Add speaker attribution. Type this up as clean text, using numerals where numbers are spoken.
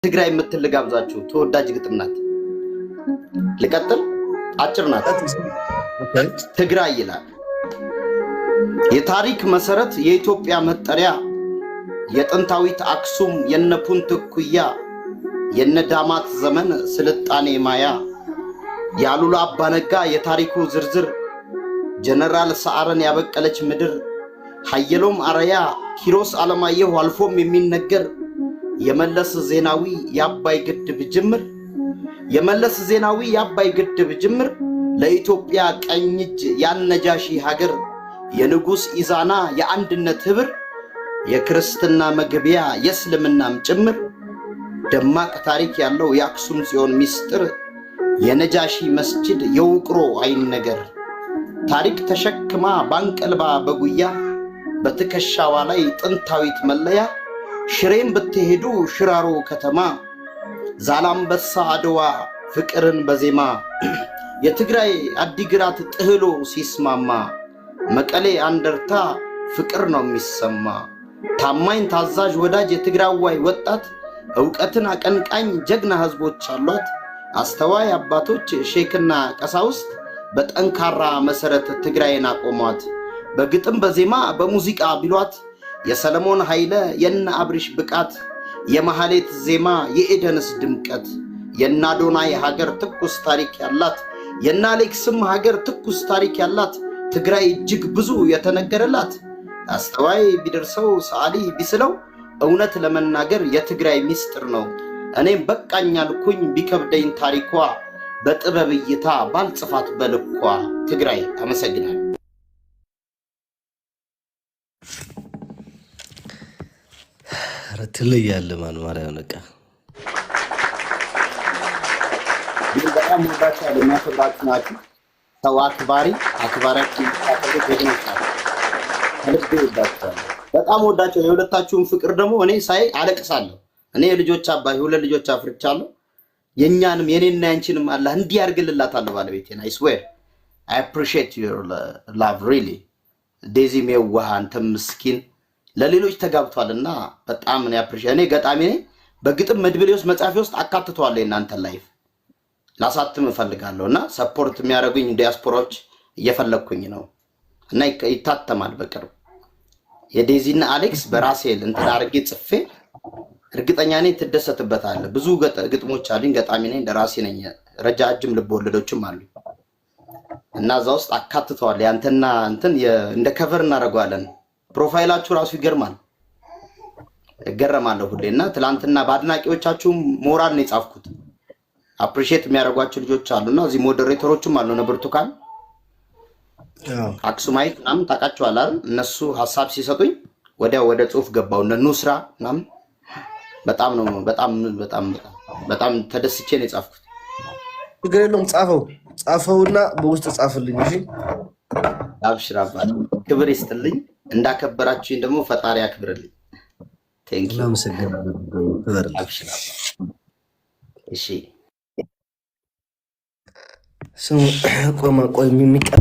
Speaker 1: ትግራይ የምትል ልጋብዛችሁ። ተወዳጅ ግጥም ናት። ልቀጥል? አጭር ናት። ትግራይ ይላል። የታሪክ መሰረት፣ የኢትዮጵያ መጠሪያ፣ የጥንታዊት አክሱም የነፑንት እኩያ፣ የነዳማት ዘመን ስልጣኔ ማያ፣ የአሉላ አባነጋ የታሪኩ ዝርዝር፣ ጀነራል ሰዓረን ያበቀለች ምድር፣ ሀየሎም አርአያ፣ ኪሮስ አለማየሁ አልፎም የሚነገር የመለስ ዜናዊ የአባይ ግድብ ጅምር፣ የመለስ ዜናዊ የአባይ ግድብ ጅምር፣ ለኢትዮጵያ ቀኝ እጅ ያነጃሺ ሀገር፣ የንጉሥ ኢዛና የአንድነት ህብር፣ የክርስትና መግቢያ የእስልምናም ጭምር፣ ደማቅ ታሪክ ያለው የአክሱም ጽዮን ሚስጥር፣ የነጃሺ መስጅድ የውቅሮ አይን ነገር፣ ታሪክ ተሸክማ ባንቀልባ በጉያ በትከሻዋ ላይ ጥንታዊት መለያ፣ ሽሬም ብትሄዱ ሽራሮ ከተማ፣ ዛላምበሳ አድዋ ፍቅርን በዜማ፣ የትግራይ አዲግራት ጥህሎ ሲስማማ፣ መቀሌ አንደርታ ፍቅር ነው የሚሰማ። ታማኝ ታዛዥ ወዳጅ የትግራዋይ ወጣት፣ እውቀትን አቀንቃኝ ጀግና ህዝቦች አሏት። አስተዋይ አባቶች ሼክና ቀሳውስት በጠንካራ መሰረት ትግራይን አቆሟት። በግጥም በዜማ በሙዚቃ ቢሏት የሰለሞን ኃይለ የነ አብሪሽ ብቃት፣ የመሐሌት ዜማ የኤደንስ ድምቀት፣ የነ አዶናይ ሀገር ትኩስ ታሪክ ያላት፣ የነ አሌክስም ሀገር ትኩስ ታሪክ ያላት ትግራይ እጅግ ብዙ የተነገረላት፣ አስተዋይ ቢደርሰው ሰዓሊ ቢስለው እውነት ለመናገር የትግራይ ሚስጥር ነው። እኔም በቃኝ አልኩኝ ቢከብደኝ ታሪኳ፣ በጥበብ እይታ ባልጽፋት በልኳ። ትግራይ። አመሰግናለሁ።
Speaker 2: ኧረ ትለያለህ ማን ማርያም በቃ።
Speaker 1: ግን በጣም ወዳችኋለሁ፣ የሚያከብራችሁ ናችሁ። ሰው አክባሪ፣ አክባሪያችሁ የምታከብሩ ጀግኖች ናችሁ። ከልቤ ወዳችኋለሁ። በጣም ወዳቸው። የሁለታችሁን ፍቅር ደግሞ እኔ ሳይ አለቅሳለሁ። እኔ የልጆች አባት፣ የሁለት ልጆች አፍርቻለሁ። የእኛንም የኔና ያንቺንም አላህ እንዲህ ያድርግልላታለሁ ባለቤቴን። I swear I appreciate your love really። ዴዚም የዋህ፣ አንተም ምስኪን፣ ለሌሎች ተጋብቷል እና በጣም እኔ appreciate። እኔ ገጣሚ ነኝ። በግጥም መድብሌ ውስጥ መጽሐፌ ውስጥ አካትተዋለሁ። የእናንተን life ላሳትም እፈልጋለሁ እና support የሚያደርጉኝ ዲያስፖራዎች እየፈለግኩኝ ነው እና ይታተማል በቅርብ። የዴዚና አሌክስ በራሴ እንትን አድርጌ ጽፌ እርግጠኛ ነኝ ትደሰትበታለህ። ብዙ ግጥሞች አሉኝ። ገጣሚ ነኝ፣ ደራሲ ነኝ። ረጃጅም ልብ ወለዶችም አሉኝ እና እዛ ውስጥ አካትተዋል። ያንተና እንትን እንደ cover እናደርገዋለን። Profile ኣችሁ ራሱ ይገርማል። እገረማለሁ ሁሌ እና ትላንትና በአድናቂዎቻችሁም ሞራል ነው የጻፍኩት። Appreciate የሚያደርጓቸው ልጆች አሉና እዚህ moderator ኦችም አሉ። እነ ብርቱካን አክሱማይት ምናምን ታውቃቸዋለህ አይደል? እነሱ ሀሳብ ሲሰጡኝ ወዲያው ወደ ጽሁፍ ገባው። እነ ኑስራ ምናምን በጣም ነው በጣም በጣም በጣም ተደስቼ ነው የጻፍኩት።
Speaker 2: ችግር የለውም። ጻፈው ጻፈውና በውስጥ ጻፍልኝ። እሺ።
Speaker 1: አብሽር አባት፣ ክብር ይስጥልኝ። እንዳከበራችሁኝ ደግሞ ፈጣሪ ያክብርልኝ። Thank you።
Speaker 2: እናመሰግናለን። ክበርልኝ።
Speaker 1: አብሽር አባት። እሺ።
Speaker 2: ስሙ ቆይ ቆይ የሚቀር